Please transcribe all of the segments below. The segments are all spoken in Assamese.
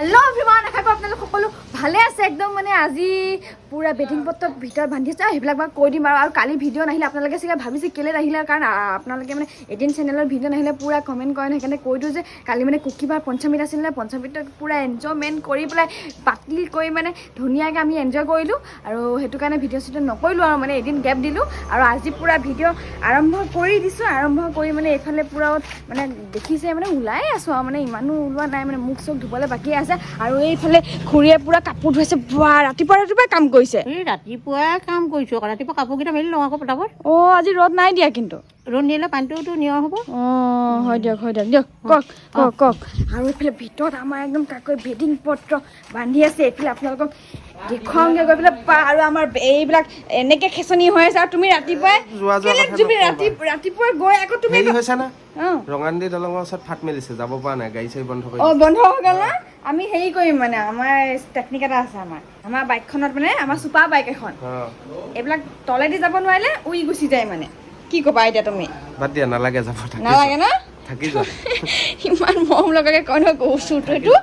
হেল্ল' এভৰিৱান, আশা কৰোঁ আপোনালোক সকলো ভালে আছে। একদম মানে আজি পূৰা বেডিং পত্ৰ ভিতৰত বান্ধি আছে। সেইবিলাক বাৰু কৈ দিম আৰু। আৰু কালি ভিডিঅ' নাহিলে আপোনালোকে চাগে ভাবিছে কেলৈ নাহিলে, কাৰণ আপোনালোকে মানে এদিন চেনেলৰ ভিডিঅ' নাহিলে পূৰা কমেণ্ট কৰে। সেইকাৰণে কৈ দিওঁ যে কালি মানে কুকিবাৰ পঞ্চমীত আছিল নে, পঞ্চমীত পূৰা এনজয়মেণ্ট কৰি পেলাই পাতলি কৰি মানে ধুনীয়াকৈ আমি এনজয় কৰিলোঁ আৰু সেইটো কাৰণে ভিডিঅ' চিডিঅ' নকৰিলোঁ আৰু মানে এদিন গেপ দিলোঁ আৰু আজি পূৰা ভিডিঅ' আৰম্ভ কৰি দিছোঁ। আৰম্ভ কৰি মানে এইফালে পূৰা মানে দেখিছে, মানে ওলাই আছোঁ আৰু মানে ইমানো ওলোৱা নাই, মানে মুখ চুখ ধুবলৈ বাকী আছে। আৰু এইফালে খুৰীয়ে পূৰা কাপোৰ ধুৱাইছে। বাহ, ৰাতিপুৱা ৰাতিপুৱাই কাম কৰিছে। এই ৰাতিপুৱাই কাম কৰিছোঁ আকৌ। ৰাতিপুৱা কাপোৰকেইটা মেলি লওঁ আকৌ পটাপট। অঁ, আজি ৰ'দ নাই দিয়া কিন্তু। ৰ'দ নিদিলে পানীটোতো নিয়ৰ হ'ব। অঁ, হয় দিয়ক, হয় দিয়ক। দিয়ক, কওক কওক কওক। আৰু এইফালে ভিতৰত আমাৰ একদম কাকৈ বেডিং পত্ৰ বান্ধি আছে। এইফালে আপোনালোকক দেখুৱাওঁগৈ গৈ পেলাই আৰু আমাৰ এইবিলাক এনেকে খেচনি হৈ আছে আৰু তুমি ৰাতিপুৱাই যোৱা যোৱা কেলে কথা তুমি নকবা। ৰাতিপুৱাই গৈ আকৌ তুমি হেৰি হৈছে না, অঁ। ৰঙানদী দলঙৰ ওচৰত ফাট মেলিছে, যাব পৰা নাই, গাড়ী চাড়ী বন্ধ কৰি অঁ, বন্ধ হৈ গ'ল না। আমি হেৰি কৰিম, মানে আমাৰ টেকনিক এটা আছে। আমাৰ বাইকখনত, মানে আমাৰ চুপাৰ বাইক এখন, এইবিলাক তলেদি যাব নোৱাৰিলে উৰি গুচি যায়। মানে কি ক'বা এতিয়া তুমি? বাদ দিয়া, নালাগে যাব, থাকি নালাগে না। থাকি যোৱা। ইমান মৰম লগাকে কয় নহয় গৰু চুৰটো এইটো।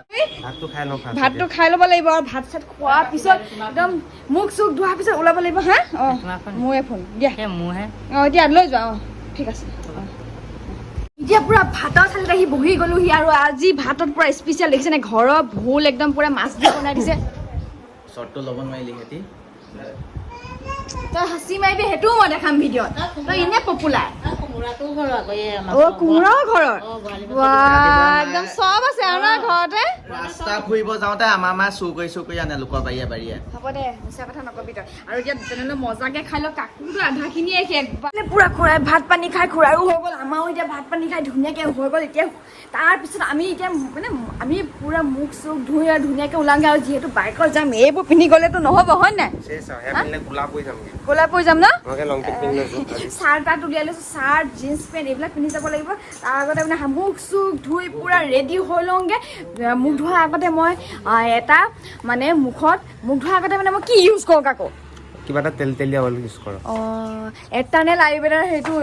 ভাতটো খাই লওঁ first। ভাতটো খাই ল'ব লাগিব আৰু ভাত চাত খোৱাৰ পিছত একদম মুখ চুখ ধোৱাৰ পিছত ওলাব লাগিব। হা, অঁ, মোৰে ফোন দিয়া। মোৰহে। অঁ, এতিয়া লৈ যোৱা। অঁ, ঠিক আছে। অঁ, এতিয়া পূৰা ভাতৰ থালিত আহি বহি গ'লোহি আৰু আজি ভাতত পূৰা স্পেচিয়েল দেখিছেনে, ঘৰৰ ভোল একদম পূৰা মাছ দি বনাই দিছে। শ্বৰ্টটো ল'ব নোৱাৰিলি সিহঁতি। তই হাঁচি মাৰিবি, সেইটোও মই দেখাম ভিডিঅ'ত। তই এনে পপুলাৰ। কোমোৰাটোও ঘৰৰ আকৌ এই আমাৰ। অ', কোমোৰাও ঘৰৰ। বাহ, একদম চব আছে আৰু ন ঘৰতে। ৰাস্তা ফুৰিব যাওঁতে আমাৰ মায়ে চুৰ কৰি চুৰ কৰি আনে লোকৰ বাৰীয়ে বাৰীয়ে। হ'ব দে, মিছা কথা নকবি তই। আৰু এতিয়া তেনেহ'লে মজাকে খাই ল। কাকুতো আধাখিনিয়ে শেষ। মানে পূৰা খুৰাই ভাত পানী খাই খুৰায়ো হৈ গ'ল, আমাৰো এতিয়া ভাত পানী খাই ধুনীয়াকৈ হৈ গ'ল। এতিয়া তাৰপিছত আমি এতিয়া মানে আমি পূৰা মুখ চুখ ধুই আৰু ধুনীয়াকৈ ওলামগৈ। আৰু যিহেতু বাইকত যাম, এইবোৰ পিন্ধি গ'লেতো নহ'ব, হয় নাই? চেচ আৰু, সেয়া পিন্ধিলে ক'লা পৰি যামগৈ। ক'লা পৰি যাম ন। আমাকে লং পেণ্ট পিন্ধি লৈছো আজি। চাৰ্ট তাৰ্ট উলিয়াই লৈছোঁ, চাৰ্ট, জিন্স পেণ্ট এইবিলাক পিন্ধি যাব লাগিব। তাৰ আগতে মানে মুখ চুখ ধুই পূৰা ৰেডি হৈ লওঁগৈ। মুখ ধোৱাৰ আগতে মই এটা মানে মুখত, মুখ ধোৱাৰ আগতে মানে মই কি ইউজ কৰোঁ কাকো? কিবা এটা তেল তেলীয়া অইল ইউজ কৰ। অঁ, এটানেল আয়ুৰ্বেদৰ সেইটো,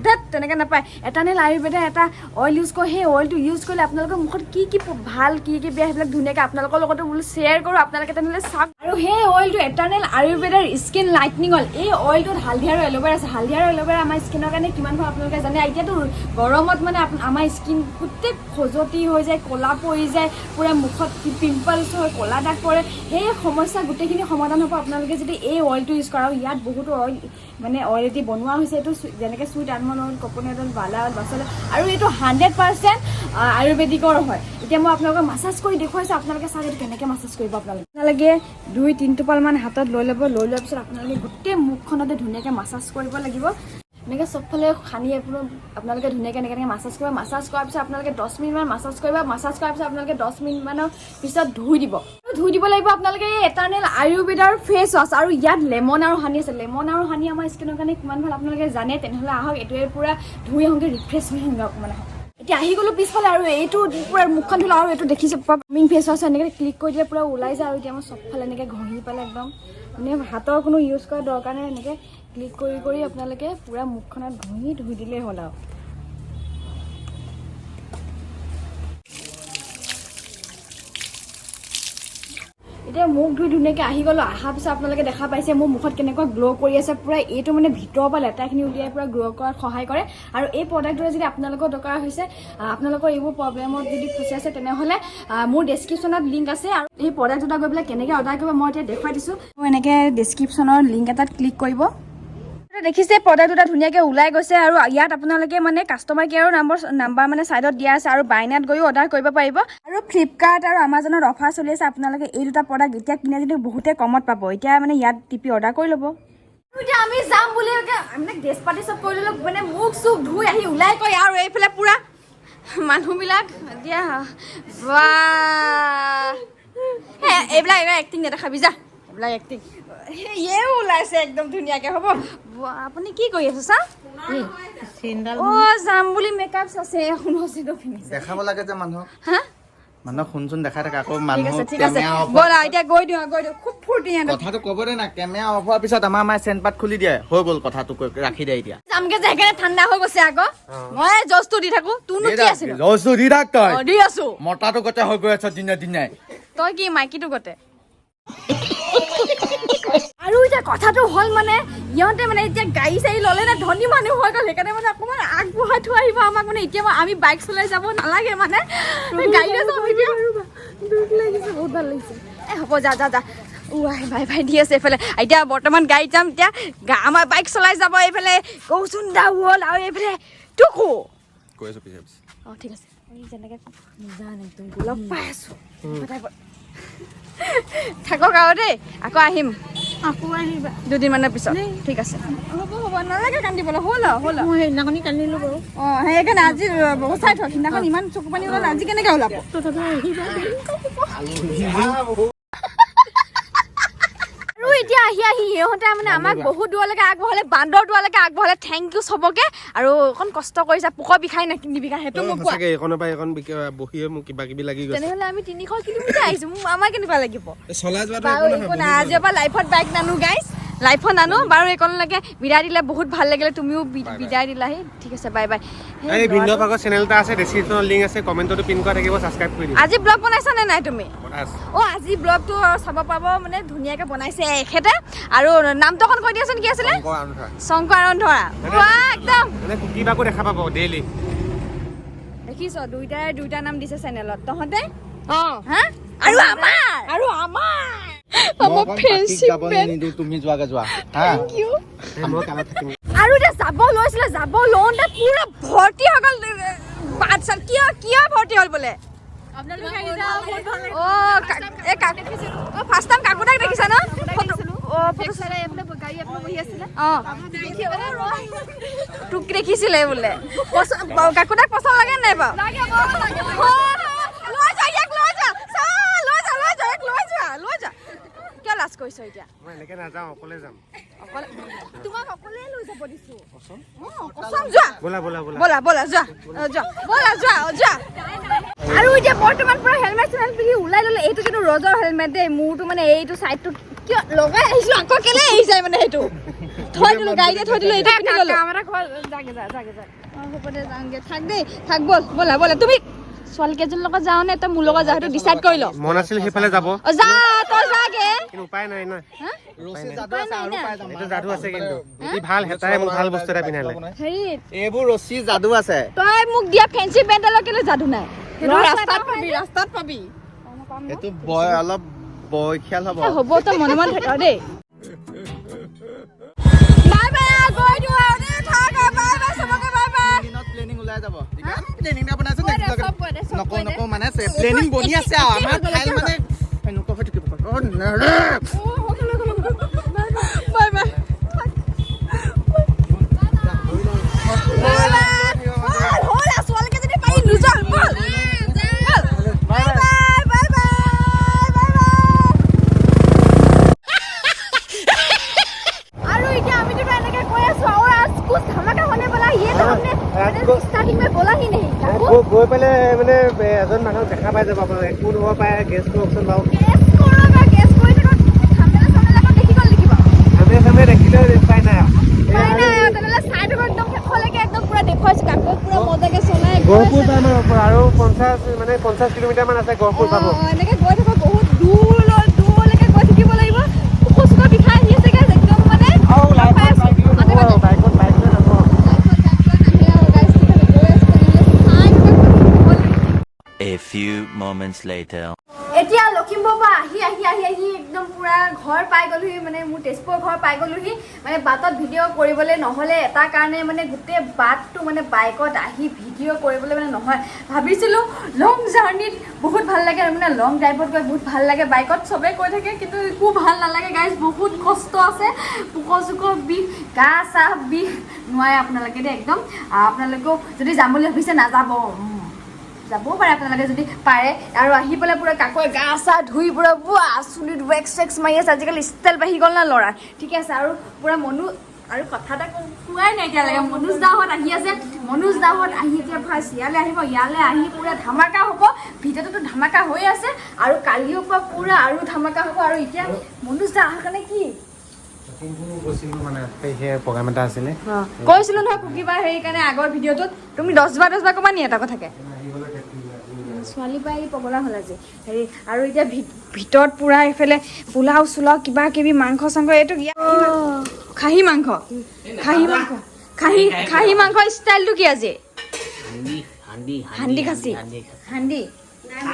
ধেত, তেনেকৈ নাপায়। এটানেল আয়ুৰ্বেদৰ এটা অইল ইউজ কৰোঁ। সেই অইলটো ইউজ কৰিলে আপোনালোকৰ মুখত কি কি ভাল, কি কি বেয়া, সেইবিলাক ধুনীয়াকৈ আপোনালোকৰ লগতো বোলো শ্বেয়াৰ কৰোঁ। আপোনালোকে তেনেহ'লে চাওক। আৰু সেই অইলটো এটানেল আয়ুৰ্বেদৰ স্কিন লাইটনিং অইল। এই অইলটোত হালধি আৰু এল'ভেৰা আছে। হালধি আৰু এল'ভেৰা আমাৰ স্কিনৰ কাৰণে কিমান ভাল আপোনালোকে জানে। এতিয়াতো গৰমত মানে আমাৰ স্কিন গোটেই খজুৱতি হৈ যায়, ক'লা পৰি যায়, পূৰা মুখত পিম্পলছ হয়, ক'লা দাগ পৰে। সেই সমস্যা গোটেইখিনি সমাধান হ'ব আপোনালোকে যদি এই অইলটো ইউজ কৰে। আৰু ইয়াত বহুতো অইল মানে অইল দি বনোৱা হৈছে এইটো, যেনেকৈ sweet almond oil, coconut oil, বালা অইল, বাচল অইল। আৰু এইটো 100% আয়ুৰ্বেদিকৰ হয়। এতিয়া মই আপোনালোকক মাছাজ কৰি দেখুৱাইছোঁ, আপোনালোকে চাওক এইটো কেনেকৈ মাছাজ কৰিব। আপোনালোকে 2-3 টোপালমান হাতত লৈ ল'ব। লৈ লোৱাৰ পিছত আপোনালোকে গোটেই মুখখনতে ধুনীয়াকৈ মাছাজ কৰিব লাগিব। এনেকৈ চবফালে সানি আপোনালোকে ধুনীয়াকৈ এনেকৈ এনেকৈ মাছাজ কৰিব। মাছাজ কৰাৰ পিছত আপোনালোকে 10 মিনিটমান মাছাজ কৰিব। মাছাজ কৰাৰ পিছত আপোনালোকে 10 মিনিটমানৰ পিছত ধুই দিব। ধুই দিব লাগিব আপোনালোকে এই এটাৰ্নেল আয়ুৰ্বেদৰ ফেচ ৱাছ। আৰু ইয়াত লেমন আৰু হানি আছে। লেমন আৰু হানি আমাৰ স্কিনৰ কাৰণে কিমান ভাল আপোনালোকে জানে। তেনেহ'লে আহক, এইটোৱে পূৰা ধুই আহোঁগৈ, ৰিফ্ৰেছ হৈ আহোঁগৈ অকণমান। আহক, এতিয়া আহি গ'লোঁ পিছফালে আৰু এইটো পূৰা মুখখন ধুলোঁ। আৰু এইটো দেখিছে, পূৰা মিং ফেচ ৱাছ, এনেকৈ ক্লিক কৰি দিলে পূৰা ওলাই যায়। আৰু এতিয়া মই চবফালে এনেকৈ ঘঁহি পেলাই একদম মানে হাতৰ কোনো ইউজ কৰা দৰকাৰ নাই। এনেকৈ ক্লিক কৰি কৰি আপোনালোকে পূৰা মুখখনত ঘঁহি ধুই দিলেই হ'ল। আৰু এতিয়া মুখ ধুই ধুনীয়াকৈ আহি গ'লোঁ। অহাৰ পিছত আপোনালোকে দেখা পাইছে মোৰ মুখত কেনেকুৱা গ্ল' কৰি আছে পূৰা। এইটো মানে ভিতৰৰ পৰা লেতেৰাখিনি উলিয়াই পূৰা গ্ল' কৰাত সহায় কৰে। আৰু এই প্ৰডাক্টটোৰে যদি আপোনালোকৰ দৰকাৰ হৈছে, আপোনালোকৰ এইবোৰ প্ৰব্লেমত যদি ফচি আছে, তেনেহ'লে মোৰ ডেছক্ৰিপশ্যনত লিংক আছে। আৰু এই প্ৰডাক্ট দুটা গৈ পেলাই কেনেকৈ অৰ্ডাৰ কৰিব মই এতিয়া দেখুৱাই দিছোঁ। এনেকৈ ডেছক্ৰিপশ্যনৰ লিংক এটাত ক্লিক কৰিব। দেখিছে, প্ৰডাক্ট দুটা ধুনীয়াকৈ ওলাই গৈছে। আৰু ইয়াত আপোনালোকে মানে কাষ্টমাৰ কেয়াৰৰ নাম্বাৰ মানে ছাইডত দিয়া আছে আৰু বাইনাত গৈও অৰ্ডাৰ কৰিব পাৰিব। আৰু ফ্লিপকাৰ্ট আৰু আমাজনত অফাৰ চলি আছে। আপোনালোকে এই দুটা প্ৰডাক্ট এতিয়া কিনে যদি বহুতে কমত পাব। এতিয়া মানে ইয়াত টিপি অৰ্ডাৰ কৰি ল'ব। আৰু এতিয়া আমি যাম বুলি মানে ড্ৰেছ পাতি চব কৰি ল'লো, মানে মুখ চুখ ধুই আহি ওলাই কৈ আৰু এইফালে পূৰা মানুহবিলাক এতিয়া বাহ, হে, এইবিলাক এইবিলাক এক্টিং নেদেখাবি যা, এইবিলাক এক্টিং। ইয়েও ওলাইছে একদম ধুনীয়াকে। হ'ব বাহ, আপুনি কি কৰি আছে চা? চেইনডাল। অ', যাম বুলি মেকআপ আছে, সোণৰ চেইনো পিন্ধিছে। দেখাব লাগে যে মানুহক। হা। মানুহক শুনচোন দেখাই থাকে আকৌ। ঠিক মানুহ আছে, ঠিক আছে। কেমেৰা অফ ব'লা, এতিয়া গৈ দিওঁ, গৈ দিওঁ। খুব ফূৰ্তি সিহঁতৰ। কথাটো ক'ব দে না। কেমেৰা অফ হোৱাৰ পিছত আমাৰ মায়ে চেনপাত খুলি দিয়ে, হৈ গ'ল, কথাটো কৈ ৰাখি দিয়ে এতিয়া। যামগে যে, সেইকাৰণে ঠাণ্ডা হৈ গৈছে আকৌ। মই জজটো দি থাকো, তোৰনো কি আছিল? জজটো দি থাক তই। অ, দি আছো। মতাটো গতে হৈ গৈ আছ দিনে দিনে। তই কি মাইকীটো গতে। আৰু এতিয়া কথাটো হ'ল মানে ইহঁতে মানে এতিয়া গাড়ী চাড়ী ল'লে না, ধনী মানুহ হৈ গ'ল, সেইকাৰণে মানে অকণমান আগবঢ়াই থৈ আহিব আমাক। মানে এতিয়া আমি বাইক চলাই যাব নালাগে, মানে গাড়ীতে যাম এতিয়া। দুখ লাগিছে, বহুত ভাল লাগিছে। এ হ'ব, যা যা যা। উৱাই বাই বাই দি আছে এইফালে। এতিয়া বৰ্তমান গাড়ীত যাম। এতিয়া আমাৰ বাইক চলাই যাব এইফালে কৌচোন দা হ'ল আৰু এইফালে টুকু। গৈ আছো পিছে পিছে। অঁ, ঠিক আছে। আমি যেনেকৈ নিজান একদম লগ পাই আছোঁ। থাকক আৰু দেই, আকৌ আহিম। আকৌ আহিবা। দুদিনমানৰ পিছত। ঠিক আছে, হ'ব হ'ব, নালাগে কান্দিবলৈ। হ'ল আৰু, হ'ল আৰু। মই সেইদিনাখনি কান্দিলো বাৰু। অঁ, সেইকাৰণে আজি বচাই থ। সিদিনাখন ইমান চকু পানী ওলালে, আজি কেনেকৈ ওলাব? তথাপি আহিবা। আৰু এতিয়া আহি আহি সিহঁতে মানে আমাক বহুত দূৰলৈকে আগবঢ়ালে, বান্দৰ দুৱালৈকে আগবঢ়ালে। Thank U চবকে। আৰু অকণ কষ্ট কৰিছে, পোকৰ বিষাই নে নিবিষাই সেইটো মোক কোৱা। সঁচাকে এইখনৰ পৰা এইখন বহিয়ে মোক কিবা কিবি লাগি গৈছে। তেনেহ'লে আমি 300 কিলোমিটাৰ আহিছোঁ, মোক আমাৰ কেনেকুৱা লাগিব? চলাই যোৱাটো বাৰু, একো নাই। আজিৰ পৰা লাইফত বাইক নানো গাইজ, লাইফত নানো। বাৰু, এইকণলৈকে বিদায় দিলে, বহুত ভাল লাগিলে। তুমিও বিদায় দিলাহি। ঠিক আছে, বাই বাই। এই ভিন্ন ভাগৰ চেনেল এটা আছে, ডেছক্ৰিপশ্যনত লিংক আছে, কমেণ্টতো পিন কৰা থাকিব, ছাবস্ক্ৰাইব কৰি দিব। আজি ব্লগ বনাইছা নে নাই তুমি? বনাই আছো। অ', আজি ব্লগটো চাব পাব, মানে ধুনীয়াকে বনাইছে এখেতে। আৰু নামটো অকণ কৈ দিয়াচোন, কি আছিলে? শংকৰ ধৰা। বাহ, একদম। মানে কুকি বাকো দেখা পাব ডেইলি। দেখিছ, দুইটাৰে দুইটা নাম দিছে চেনেলত তহঁতে। অঁ। হা, আৰু আমাৰ আৰু আমাৰ আমাৰ ফ্ৰেণ্ডশ্বিপ। যাব নিদিওঁ, তুমি যোৱাগে যোৱা। হা। মই কালত থাকিম। আৰু এতিয়া যাব লৈছিলে, যাব লওঁতে পুৰা ভৰ্তি হৈ গ'ল বাট চাত। কিয় কিয় ভৰ্তি হ'ল বোলে? অ', এই অ', ফাৰ্ষ্ট টাইম কাকুদাক দেখিছা ন? অ', ফটো। অ', তোক দেখিছিলে বোলে। কাকুদাক পচন্দ লাগে নাই বাৰু? লৈ যা ইয়াক, লৈ যা। চা, লৈ যা, লৈ যা, ইয়াক লৈ যোৱা, লৈ যা। কিয় লাজ কৰিছ এতিয়া? মই এনেকে নাযাওঁ, অকলে যাম। অকলে? তোমাক অকলে লৈ যাব দিছো। অ, কচম, যোৱা। ব'লা ব'লা ব'লা। ব'লা ব'লা, যোৱা। অ, যোৱা, ব'লা, যোৱা। অ, যোৱা। আৰু এতিয়া বৰ্তমান পুৰা হেলমেট চেলমেট পিন্ধি ওলাই ল'লে। এইটো কিন্তু ৰজৰ হেলমেট দেই। মোৰটো মানে এইটো চাইডটো কিয় লগাই আহিছো, আকৌ কেলে এৰি যায়, মানে সেইটো থৈ দিলো, গাড়ীতে থৈ দিলো, এইটো পিন্ধি ল'লো। অ, হ'ব দে, যাওঁগে। থাক দেই, থাক। ব'ল, ব'লা ব'লা। তুমি ছোৱালী কেইজনীৰ লগত যাওঁ নে তই মোৰ লগত যাওঁ, সেইটো ডিচাইড কৰি ল। মন আছিল সেইফালে যাব। অ, যা, তই যাগে। কিন্তু উপায় নাই না। হা? ৰছী যাদু আছে আৰু পাই যাম। এইটো যাদু আছে, কিন্তু ই ভাল হেতাই মোক ভাল বস্তু এটা পিন্ধালে। হেৰি। এইবোৰ ৰছী যাদু আছে। তই মোক দিয়া ফেঞ্চি পেণ্টডালৰ কেলে যাদু নাই? সেইটো ৰাস্তাত পাবি, ৰাস্তাত পাবি। এইটো বয় অলপ বয়সীয়াল হ'ব। এ, হ'ব, তই মনে মনে থাক আৰু দেই। বাই বাই, গৈ দিওঁ আৰু দেই। থাক আৰু, বাই বাই চবকে, বাই বাই। দিনত প্লেনিং ওলাই যাব। প্লেনিং এটা বনাইছো। কৈ দে, চব কৈ দে, চব নকওঁ। কৈ দে। নকওঁ, মানে প্লেনিং বনি আছে আৰু আমাৰ ফাইল মানে এনেকুৱা হৈ থাকিব। অ, নেৰে। বাই bye, bye bye. হ'ল, হ'ল আৰু, ছোৱালীকেইজনী পাৰি নোযোৱা। ব'ল ব'ল, bye bye, bye bye, bye bye. আৰু এতিয়া আমি तो এনেকে কৈ আছো और आज कुछ धमाका होने वाला है, ये तो हमने मैंने स्टार्टिंग में बोला ही नहीं काकू। গৈ পেলাই মানে এজন মানুহক দেখা পাই যাব আপোনালোকে, কোন হ'ব পাৰে গেছ কৰকচোন বাৰু। গেছ কৰক আৰু, গেছ কৰি থাকক। থাম্বনেইলে চাম্বনেইলে আকৌ দেখি গ'ল নেকি বাৰু? আমি চামে দেখিলে উপায় নাই আৰু। উপায় নাই আৰু, তেনেহ'লে চাই থাকক একদম শেষলৈকে। একদম পুৰা দেখুৱাইছো কাকো, পুৰা মজাকে চলাই গৈ গহপুৰ আছে। পাম আৰু, আৰু 50, মানে 50 কিলোমিটাৰ মান আছে গহপুৰ পাব। অ, এনেকে গৈ থাকক, বহুত দূৰলৈ দূৰলৈকে গৈ থাকিব লাগিব। পোক চোক বিষাই আহি আছে guys, একদম মানে আৰু লগ পাই আছো। মাজে মাজে। বাইকত বাইক লৈ যাব। বাইকত বাইক লৈ নাহে আৰু guys, ঠিক আছে, গৈ আছো তেনেহ'লে, চাই থাকক। A few moments later. এতিয়া লখিমপুৰৰ পৰা আহি আহি আহি আহি একদম পুৰা ঘৰ পাই গ'লোহি, মানে মোৰ তেজপুৰৰ ঘৰ পাই গ'লোহি। মানে বাটত ভিডিঅ' কৰিবলৈ নহ'লে এটা কাৰণে, মানে গোটেই বাটটো মানে বাইকত আহি ভিডিঅ' কৰিবলৈ মানে নহয়। ভাবিছিলোঁ লং জাৰ্ণিত বহুত ভাল লাগে, মানে লং ড্ৰাইভত গৈ বহুত ভাল লাগে বাইকত, চবেই কৈ থাকে, কিন্তু একো ভাল নালাগে গাইজ। বহুত কষ্ট আছে, পোক চোকৰ বিষ, গা চাহ বিষ, নোৱাৰে আপোনালোকে দেই একদম। আপোনালোকেও যদি যাম বুলি ভাবিছে, নাযাব। যাবও পাৰে আপোনালোকে যদি পাৰে। আৰু আহি পেলাই পুৰা কাকৈ গা চা ধুই পুৰা পুৰা চুলিত ৱেক্স চেক্স মাৰি আছে। আজিকালি ষ্টাইল বাঢ়ি গ'ল না ল'ৰাৰ। ঠিকে আছে। আৰু পুৰা মনো আৰু কথা এটা কোৱাই নাই এতিয়ালৈকে। মনোজ দাহঁত আহি আছে। মনোজ দাহঁত আহি এতিয়া ফাৰ্ষ্ট ইয়ালৈ আহিব। ইয়ালৈ আহি পুৰা ধামাকা হ'ব। ভিডিঅ'টোতো ধামাকা হৈ আছে আৰু কালিৰ পৰা পুৰা আৰু ধামাকা হ'ব। আৰু এতিয়া মনোজ দা অহাৰ কাৰণে কি লখিমপুৰ গৈছিলোঁ, মানে সেই প্ৰগ্ৰাম এটা আছিলে। কৈছিলোঁ নহয় কুকিবা, সেইকাৰণে আগৰ ভিডিঅ'টোত তুমি 10 বাৰ 10 বাৰ ক'বা নি এটা কথাকে? আহিবলৈ থাকিলে। ছোৱালী পাই পগলা হ'ল আজি হেৰি। আৰু এতিয়া ভিতৰত পূৰা এইফালে পোলাও চোলাও কিবা কিবি মাংস চাংস, এইটো খাহী মাংস, খাহী মাংস, খাহী খাহী মাংস। ষ্টাইলটো কি আজি? হান্দি, খাচী, হান্দি,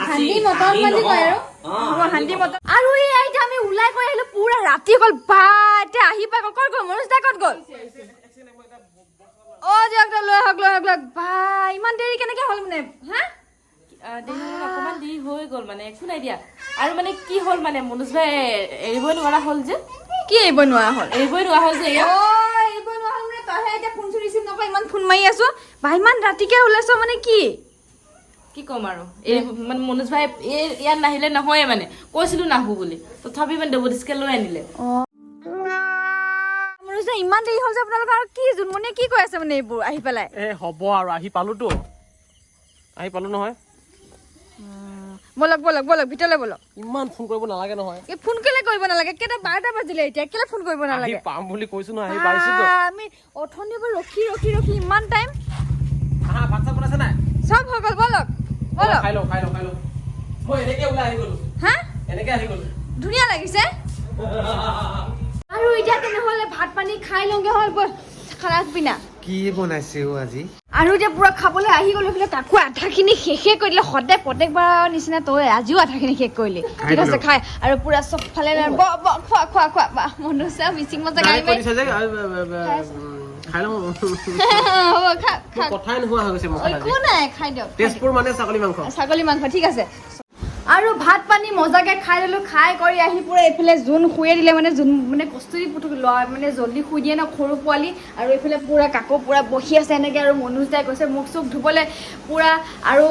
হান্দি মটন বুলি কয় আৰু। হ'ব, হান্দি মটন। আৰু এই এতিয়া আমি ওলাই গৈ আহিলো, পুৰা ৰাতি গ'ল বা। এতিয়া আহি পাই গ'ল। ক'ত গ'ল মনোজ দা? ক'ত গ'ল? অ দিয়ক দিয়ক, লৈ আহক, লৈ আহক, লৈ আহক। বা, ইমান দেৰি কেনেকে হ'ল মানে? হা? দেৰি হ'ল, অকণমান দেৰি হৈ গ'ল মানে, একো নাই দিয়া। আৰু মানে কি হ'ল মানে, মনোজ ভাই এৰিবই নোৱাৰা হ'ল যে। কি এৰিব নোৱাৰা হ'ল? এৰিবই নোৱাৰা হ'ল যে এয়া। অ, এৰিব নোৱাৰা হ'ল মানে তইহে এতিয়া ফোন চোন ৰিচিভ নকৰ, ইমান ফোন মাৰি আছো বা, ইমান ৰাতিকে ওলাইছ মানে কি? কি ক'ম আৰু, এই মানে মনোজ ভাই এই ইয়াত নাহিলে নহয়ে মানে। কৈছিলো নাহো বুলি, তথাপি মানে দবদিচকে লৈ আনিলে। মনোজ দা, ইমান দেৰি হ'ল যে আপোনালোকৰ, আৰু কি জোনমণিয়ে কি কৈ আছে মানে এইবোৰ আহি পেলাই? এ হ'ব আৰু, আহি পালোতো, আহি পালো নহয়। ব'লক ব'লক ব'লক, ভিতৰলৈ ব'লক। ইমান ফোন কৰিব নালাগে নহয়। এই ফোন কেলে কৰিব নালাগে? কেইটা, 12টা বাজিলে এতিয়া, কেলে ফোন কৰিব আহি নালাগে? পাম বুলি কৈছো নহয়, আহি পাইছোতো। বা, আমি অথনিৰ পৰা ৰখি ৰখি ৰখি ইমান টাইম। আহা, ভাত চাত বনাইছে নাই? চব হৈ গ'ল, ব'লক ব'লক। খাই লওঁ, খাই লওঁ, খাই লওঁ। মই এনেকে ওলাই আহি গলো। হা? এনেকে আহি গলো। ধুনীয়া লাগিছে। আৰু এতিয়া তেনেহ'লে ভাত পানী খাই লওঁগে, হ'ল ব'ল, খানা পিনা। কি বনাইছে অ আজি? আৰু এতিয়া পুৰা খাবলৈ আহি গ'লো। এইফালে কাকো আধাখিনি শেষে কৰি দিলে। সদায় প্ৰত্যেকবাৰৰ নিচিনা তই আজিও আধাখিনি শেষ কৰিলি। ঠিক আছে, খাই আৰু পুৰা চবফালে ব ব, খোৱা খোৱা খোৱা। বা, মনুচা মিচিং মজা গাড়ী ডাইৰেক্ট কৈ মাৰি দিছে যে, খাই লওঁ। হ'ব, খা খা। মোৰ কথাই নোহোৱা হৈ গৈছে মুখত আজি। একো নাই, খাই দিয়ক। তেজপুৰ মানে ছাগলী মাংস। ছাগলী মাংস, ঠিক আছে। আৰু ভাত পানী মজাকে খাই ল'লো। খাই কৰি আহি পুৰা এইফালে জোন শুয়ে দিলে। মানে জোন মানে কস্তুৰী পুতুক লোৱা মানে জল্দি শুই দিয়ে ন, সৰু পোৱালি। আৰু এইফালে পুৰা কাকো পুৰা বহি আছে এনেকৈ। আৰু মনোজ দাই কৈছে মুখ চুখ ধুবলৈ পুৰা। আৰু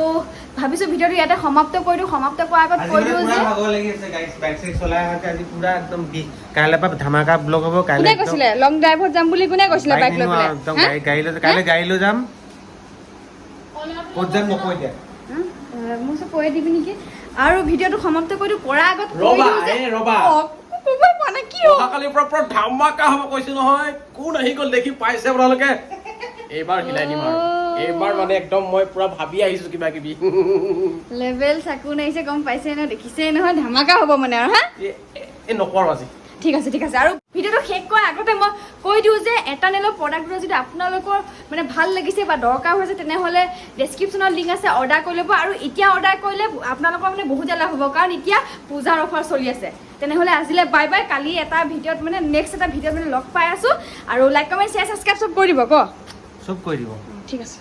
ভাবিছোঁ ভিডিঅ'টো ইয়াতে সমাপ্ত কৰি দিওঁ। সমাপ্ত কৰাৰ আগত আজি কৈ মানে দিওঁ পুৰা যে ভাগৰ লাগি আছে গাইছ, বাইক চাইক চলাই আহোঁতে আজি পুৰা একদম বিষ। কাইলৈ পৰা ধামাকা ব্লগ হ'ব কাইলৈ। কোনে একদম কৈছিলে লং ড্ৰাইভত যাম বুলি? কোনে কৈছিলে বাইক বাইক লৈ নিনো পেলাই? আৰু একদম হা? গাড়ী গাড়ী লৈ, কাইলৈ গাড়ী লৈ যাম। ক'ত যাম নকওঁ এতিয়া। হা? মোৰ ওচৰত কৈ দিবি নেকি? আৰু ভিডিঅ'টো সমাপ্ত কৰি দিওঁ, কৰাৰ আগত কৈ ৰ'বা, দিওঁ যে এ ৰ'বা। অ, ক'বই পোৱা নাই কি হ'ল? অহাকালিৰ পৰা পুৰা ধামাকা হ'ব কৈছো নহয়। কোন আহি গ'ল দেখি পাইছে আপোনালোকে? এইবাৰ হিলাই দিম আৰু এইবাৰ মানে একদম মই পুৰা ভাবি আহিছো কিবা কিবি। লেভেল চাকু নাহিছে, গম পাইছে ন, দেখিছে নহয়, ধামাকা হ'ব মানে আৰু। হা? এই নকওঁ আৰু আজি। ঠিক আছে, ঠিক আছে। আৰু ভিডিঅ'টো শেষ কৰাৰ আগতে মই কৈ দিওঁ যে এটানেলৰ প্ৰডাক্টটো যদি আপোনালোকৰ মানে ভাল লাগিছে বা দৰকাৰ হৈছে, তেনেহ'লে ডেছক্ৰিপশ্যনত লিংক আছে, অৰ্ডাৰ কৰি ল'ব। আৰু এতিয়া অৰ্ডাৰ কৰিলে আপোনালোকৰ মানে বহুত লাভ হ'ব, কাৰণ এতিয়া পূজাৰ অফাৰ চলি আছে। তেনেহ'লে আজিলৈ বাই বাই। কালি এটা ভিডিঅ'ত মানে নেক্সট এটা ভিডিঅ'ত মানে লগ পাই আছোঁ। আৰু লাইক, কমেণ্ট, শ্বেয়াৰ, ছাবস্ক্ৰাইব চব কৰি দিব ক। চব কৰি দিব। ঠিক আছে।